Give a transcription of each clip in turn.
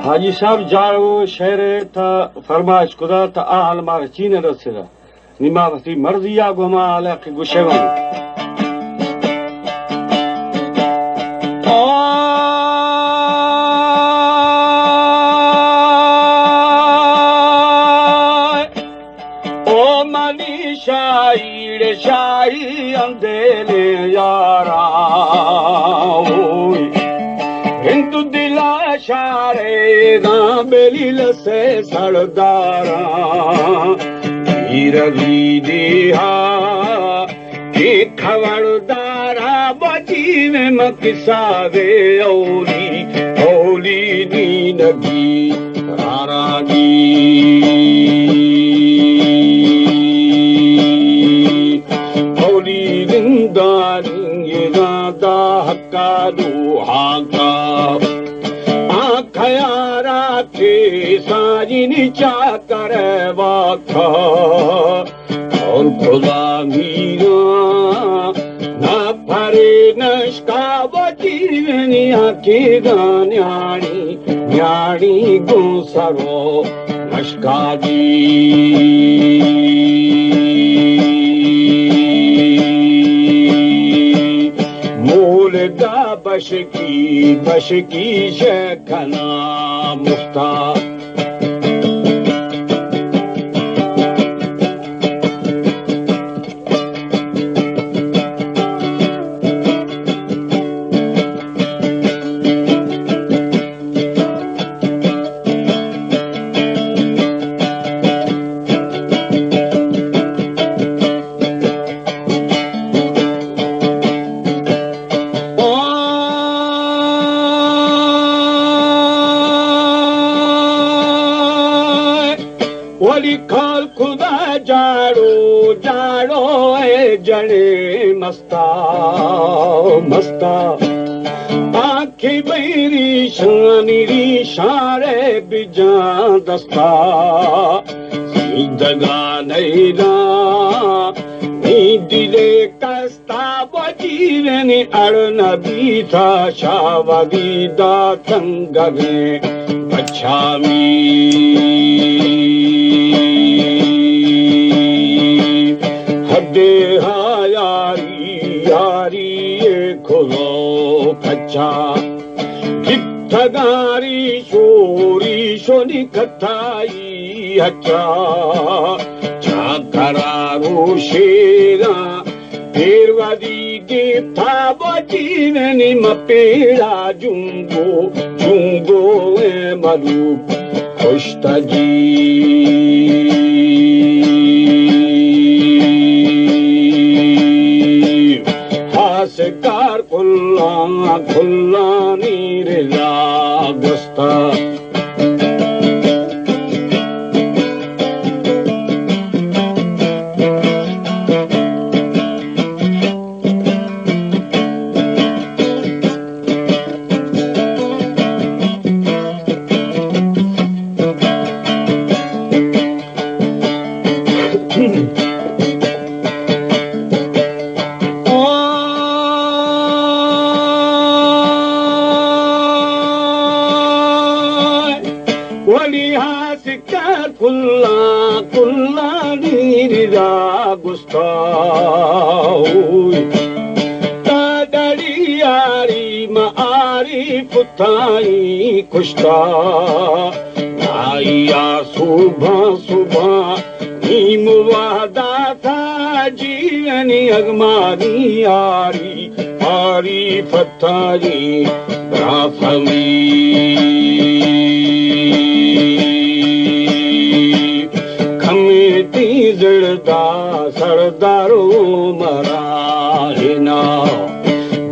حاجی صاحب، جاڑو شعر تا فرمائش کدا تا آ حال مارا چی نہ رسیدا۔ نی ما وتی مرضی آ گو ہما حالا کہ گوشے وانو۔ او منی شاعر شاعی اندیل یارا، اوئے ہندو دلا شارے داں بلی لسے سرداراں، پیروی دیہا کہ خبردارا بچی میں مکسا دے اولی، اولی نینگی رارا گی۔ اولی زندانی زادا حقا دوحاقا، آنکھ یارا کے ساجنی چاکر واکا، اور خدا میرا نہ پرے نشکا وتی منی آنکھیں دانیانی، نیاڑی گوں سرو مشکاگی۔ مولدا بشکی بشکی شکنا مفتا۔ ولی کال خدا جاڑو، جاڑو اے جڑے مستا، مستا۔ آنکھیں بئی ریشانی ریشارے بجان دستا۔ سیدگان ایران نی دلے کس تا وجیرنی اڑ نبی تا شاوگی دا تنگگیں بچامی۔ حدے ہا یاری، یاری کھلو کچا۔ گپتگاری شوری شنی کتائی ہچا۔ چاکرا روشیرا پیر ودی گیتا بچیننی مپیڑا جنگو، جنگو اے ملوک کشتگی۔ ہاسکار کلاں، کلانی رضا گستا۔ ولی ہاسکا کلا، کلا نیر را گستا ہوئی۔ تا دڑی یاری ما آری پتائی کشتا۔ آئی آ صبح صبح نیم وہدا تا جیونی اگمانی آری، آری فتاری برافمی۔ کمیتی زڑدا سردارو مراہنا۔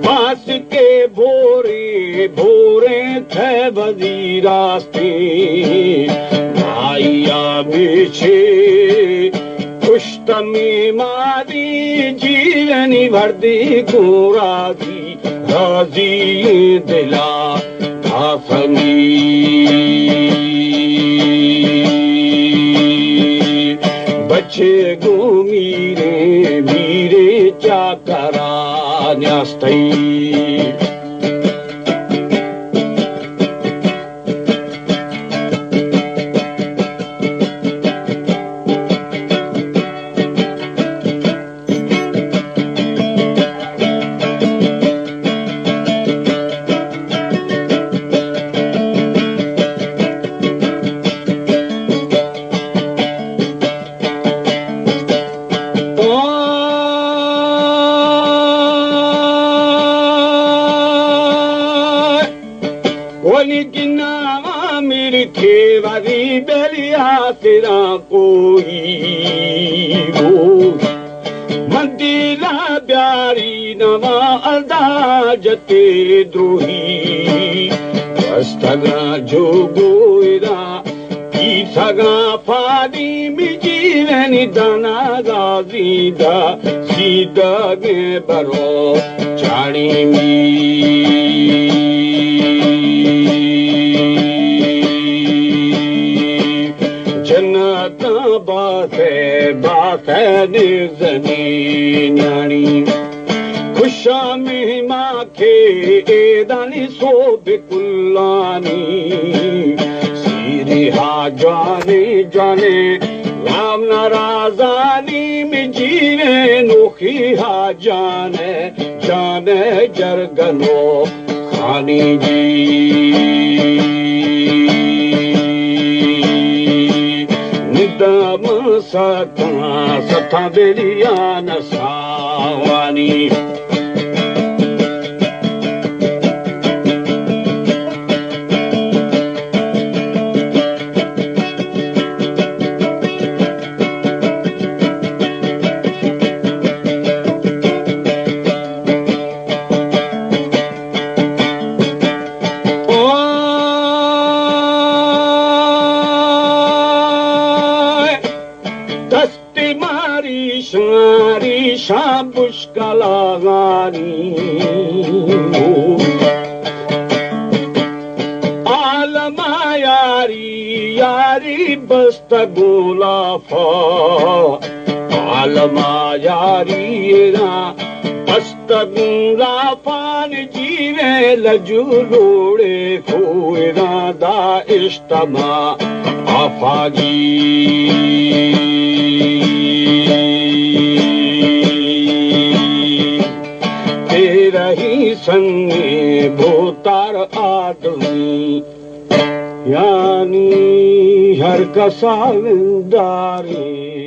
باس کے بھورے بھورے تھے وزیراستے۔ آئی آ بیچے پشتمی مادی جیونی وردی گوں راضی، راضی دلا آفمی۔ بچے گوں میرے، میرے چاکرا نیاستئی۔ کنی گنا عامر تھے وری بلی آسرا کوئی وہ مندیلا بیاری نما ادا جتے دروہی۔ رستگا جو گوئرا پیسگا پانی مجیرنی دانا گازی دا سیدگیں برو چاڑی می جنتاں باسے باسے نزنی نیانی۔ خوشا مہما کہ ایدانی سوب کلانی سیری ہا جانے جانے رام نارازانی مجیرے نوخی ہا جانے جانے جرگنو خانی جی۔ ندام ستاں ستاں دلیان ساوانی۔ دست ماری شاری شام بشکلاغانی عالم یاری یاری بست گلافا عالم یاری را بست گلافان جیرے لجو لوڑے کوئرا دا اشتما آفاگی تیرہی سنگے بھوتار آدمی یعنی ہر کسا وندارے۔